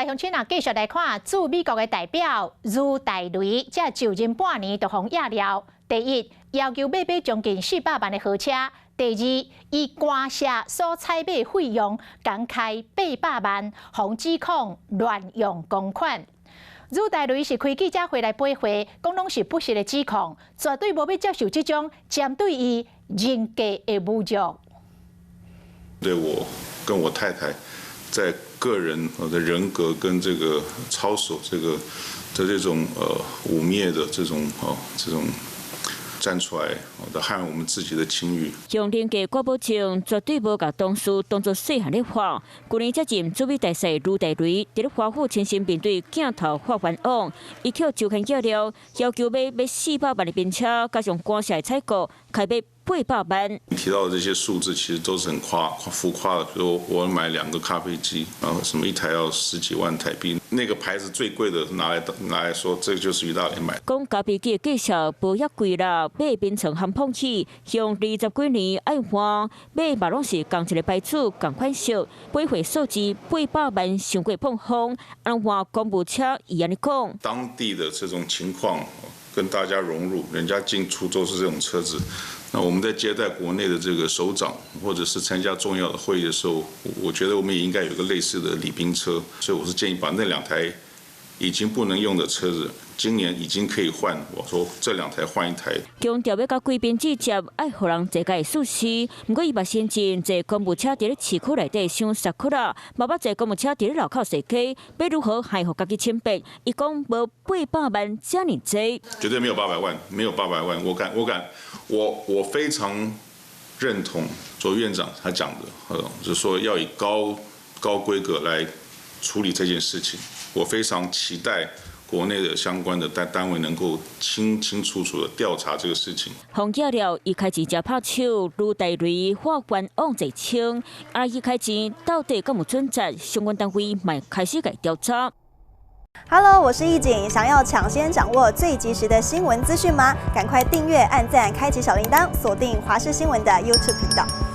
來鄉親啊，繼續來看駐美國的代表余大雷，這就任半年就予惹料。第一，要求買將近400萬的豪車；第二，伊官舍所採買費用共開800萬，予指控亂用公款。余大雷是開記者會來駁回，講攏是不實的指控，絕對無欲接受這種針對伊人格的侮辱。對我跟我太太，在個人的人格跟這個操守，這個的這種污衊的這種站出來的捍衛我們自己的清譽。用人格掛保證，絕對無共同事當作細漢咧話。去年接任駐美大使余大雷，佇咧華府親身面對鏡頭發冤枉，伊予周刊惹料，要求買400萬的名車，加上官舍的採購，開買800萬。提到的這些數字其實都是很誇浮誇的，比如我買兩個咖啡機，然後什麼一台要十幾萬台幣，那個牌子最貴的拿來說，這個就是余大雷買。講咖啡機的價數無遐貴啦，買眠床含膨起，用20幾年愛換，買嘛攏是仝一个牌子仝款式，買回數字800萬傷過膨風，按換公務車伊按呢講。當地的這種情況跟大家融入，人家進出都是這種車子。那我們在接待國內的這個首長，或者是參加重要的會議的時候，我覺得我們也應該有個類似的禮賓車，所以我是建議把那兩台已經不能用的車子，今年已經可以換，我說這兩台換一台。強調欲佮貴賓接待，愛予人坐甲會舒適。毋過伊嘛承認坐公務車佇咧市區內底傷殺苦啦，嘛捌坐公務車佇咧路口踅街，欲如何還予家己清白？伊講無八百萬遮爾濟。絕對沒有八百萬，沒有八百萬，我敢，我敢，我非常認同卓院長他講的，就是說要以高規格來處理這件事情。我非常期待國內的相關的單位能夠清清楚楚的調查這個事情。予惹料，伊開錢誠拍手，余大雷發冤枉罪稱，啊，伊開錢到底敢有準則？相關單位嘛開始共調查。 Hello，我是易景，想要搶先掌握最及時的新聞資訊嗎？趕快訂閱、按讚、開啟小鈴鐺，鎖定華視新聞的 YouTube 頻道。